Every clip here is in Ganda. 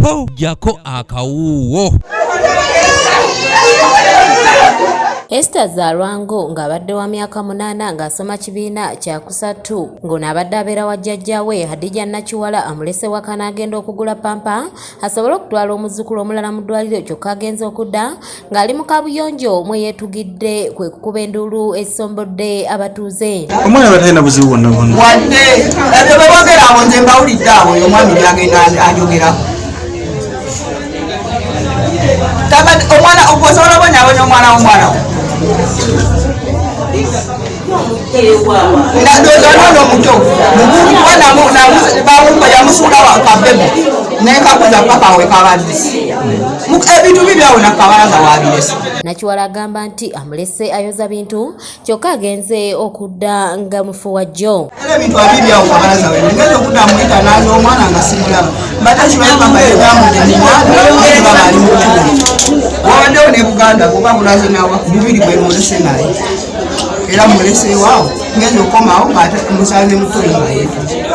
Ho, jako akawuuwo. Esther Zalwango ng'abadde wa myaka 8 ng'asoma kibiina kyakusatu ng'ono abadde abeera wa jjajjaawe Hadija Nakiwala amulese waka n'agenda okugula pampa asobole okutwala omuzzukulu omulala mu ddwaliro kyokka agenze okudda ng'ali mu kabuyonjo mwe yeetugidde kwe kukuba enduulu esombodde abatuuze. Omwana batalina buzibu bwonna bwonna wadde ebyo bebogera awo, nze mbawulidde awo oyo omwami byagenda ajogerako. Omwana osobola obonyabonya omwana womwana wo ndowooza omwana omuto kuba yamusuula kabebe nekakuza paka wekabadde ebintu bibyawo nakabalaza wabirese. Nakiwala agamba nti amulese ayoza bintu kyokka agenze okudda nga mufu wa jjo. Era ebintu abibyawo kabalaza we ngenda okudda muyita naza omwana nga simulaba mbadde kimanyi papa yegyamudde mwana baba ali mukibuga wabaddewo ne Buganda kuba bulaze nawa bubiri bwe mulese naye era muleseewaawo ngenda okukomawo ngaate musanze mutoyi nga yeetuze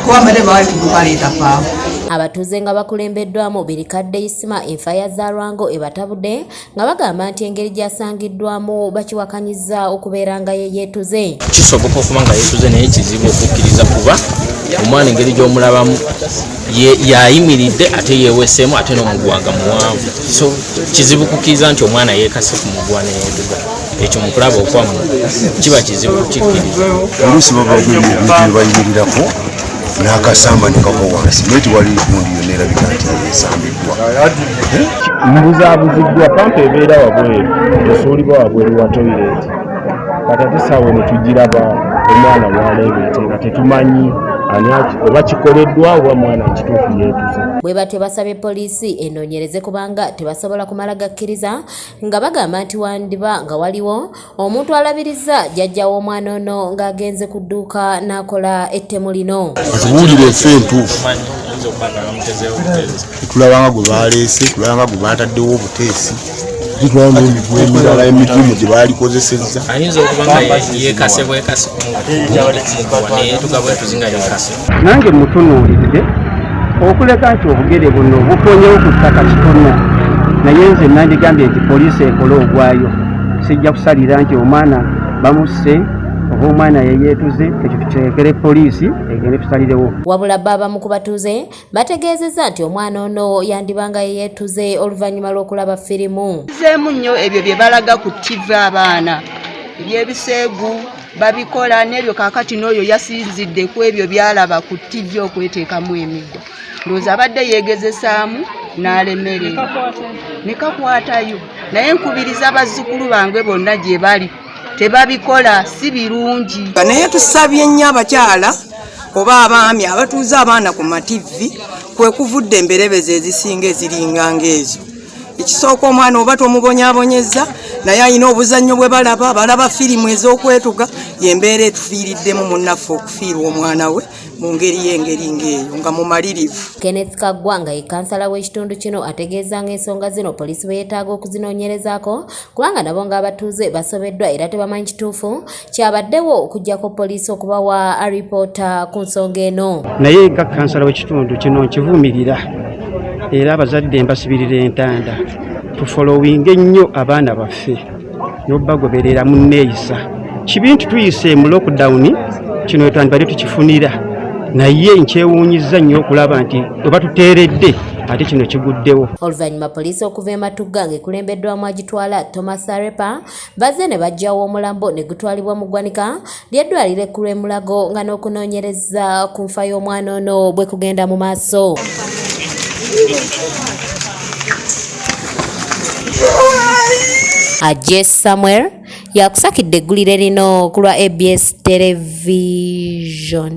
kuba mbadde bawali kudukaleeta paawo. Abatuuze nga bakulembeddwamu Birikadde Isima enfa ya Zalwango ebatabudde nga bagamba nti engeri gy'asangiddwamu bakiwakanyiza okubeera nga ye yeetuze. Kisoboka okuba nga yeetuze naye kizibu okukkiriza kuba omwana engeri gy'omulabamu yayimiridde ate yeeweseemu ate n'omuguwa nga muwanvu, so kizibu kukkiriza nti omwana yeekase ku muguwa neyeetuga. Ekyo mukulaba okwammwe kiba kizibu kukikkiriza. Oluusi baba ebintu bye bayimirirako n'akasamba ne kagwa wansi, naye tewali gundi yonna erabika nti esambiddwa. Mbuzaabuziddwa, pampa ebeera wabweru, esuulibwa wabweru wa toyireeti, kati ate essaawa eno tugiraba omwana waleebeete nga tetumanyi ani oba kikoleddwa oba mwana kituufu yeetuze. Bwe batyo basabye poliisi enoonyereze kubanga tebasobola kumala gakkiriza nga bagamba nti wandiba nga waliwo omuntu alabiriza jjajja w'omwana ono ng'agenze ku dduuka n'akola ettemu lino. Atubuulire efe entuufu, tulabanga gwe baleese, tulabanga gwe bataddewo obuteesi, ate tulaba n'emiguwa emirala emigimu gye baalikozesezza. Ayinza okuba nga yeekase bwekase kumuguwa neyeetuga bwetuzi nga yeekase. Nange mutunuulidde okuleka nti obugere buno bukonyewo ku ttaka kitono, naye nze nandigambye nti poliisi ekole ogwayo. Sijja kusalira nti omwana bamusse oba omwana yeyeetuze, ekyo tukirekere poliisi egende tusalirewo. Wabula bo abamu ku batuuze bategeezezza nti omwana ono yandibanga yeyeetuze oluvannyuma lw'okulaba firimu. Zeemu nnyo ebyo bye balaga ku TV, abaana ebyebiseegu babikola n'ebyo. Kaakati n'oyo yasinzidde ku ebyo by'alaba ku TV okweteekamu emigwa, ndowooza abadde yeegezesaamu n'alemererwa ne kakwatayo. Naye nkubiriza bazzukulu bange bonna gye bali, tebabikola, si birungi. Naye tusabye nnyo abakyala oba abaami abatuuza abaana ku mativi, kwe kuvudde emberebezi ezisinga eziringa ng'ezo. Ekisooka, omwana oba tomubonyaabonyeza, naye alina obuzannyo bwe balaba, balaba firimu ez'okwetuga. Yembeera etufiiriddemu munnaffe okufiirwa omwana we mu ngeri y'engeri ng'eyo nga mumalirivu. Kenneth Kaggwa nga ye kansala w'ekitundu kino ategeeza ng'ensonga zino poliisi bwe yeetaaga okuzinoonyerezaako kubanga nabo ng'abatuuze basobeddwa era tebamanyi kituufu kyabaddewo okuggyako poliisi okubawa alipoota ku nsonga eno. Naye nga kansala w'ekitundu kino nkivumirira, era abazadde mbasibirira entanda tufolowinge nnyo abaana baffe n'obagoberera mu nneeyisa. Kibi nti tuyise mu lockdown kino twandibadde tukifunira, naye nkyewuunyizza nnyo okulaba nti we batuteeredde ate kino kiguddewo. Oluvannyuma poliisi okuva e Matugga ng'ekulembeddwamu agitwala Thomas Arepa bazze ne baggyawo omulambo ne gutwalibwa mu ggwanika ly'eddwaliro ekkulu e Mulago nga n'okunoonyereza ku nfa y'omwana ono bwe kugenda mu maaso. Aje Samuel yakusakidde eggulire lino ku lwa ABS Television.